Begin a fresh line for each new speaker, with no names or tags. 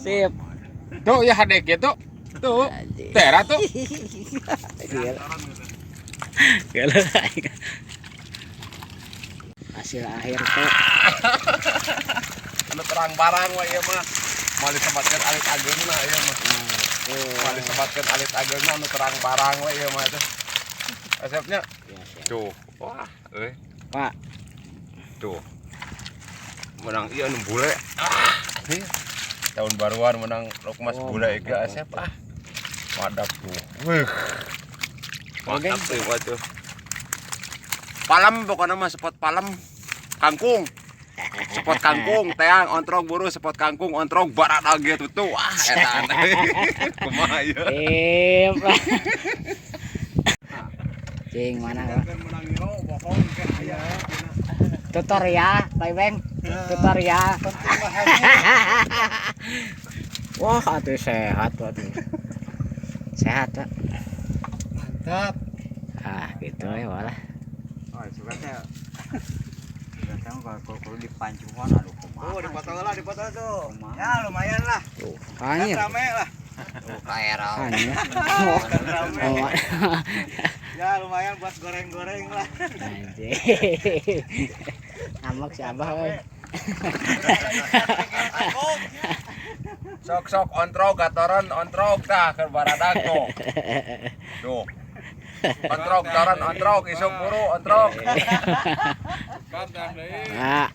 Sip.
Tuh ya hade gitu. Tuh. Tera tuh.
Gila. Gila. Hasil akhir tuh.
Anu terang barang we ieu mah. Moal disebatkeun alit ageungna ieu mah. Moal disebatkeun alit ageungna, anu terang barang we ieu mah teh. Asepnya.
Ya, siap.
Tuh. Wah, euy.
Pak.
Tuh. Menang ieu anu bule. Ah, iya. Tahun baruan menang lokmas.
Oh,
bule ieu
mantap.
Asep ah. Mantap tuh. Wih. Mantap tuh wah tuh. Palem pokoknya mah, spot palem. Kangkung. Spot kangkung, teang, ontrog buru, spot kangkung, ontrog barat gitu tuh. Wah, eta. Kumaha ieu?
Sip. Cing mana, Pak? Tutorial, Pak Ibeng. Tutorial. Wah, atuh sehat atuh. Sehat, Pak.
Mantap.
Ah, gitu ya walah.
Oh, suka teh. Suka teh kalau kalau dipancuhan aduh kumaha.
Oh, dipotong lah, dipotong tuh.
Kumaha.
Ya, lumayan lah.
Tuh,
Kan
hanyir.
rame lah.
Tuh kayak
Hanyir.
Kan rame.
Oh,
Ya, lumayan buat goreng-goreng lah.
anjing. Amak si Abah we.
Sok sok ontrog gatoran ontrog tah keur baradag tuh. Tuh. Ontrog toran ontrog isuk buru ontrog.
Nah.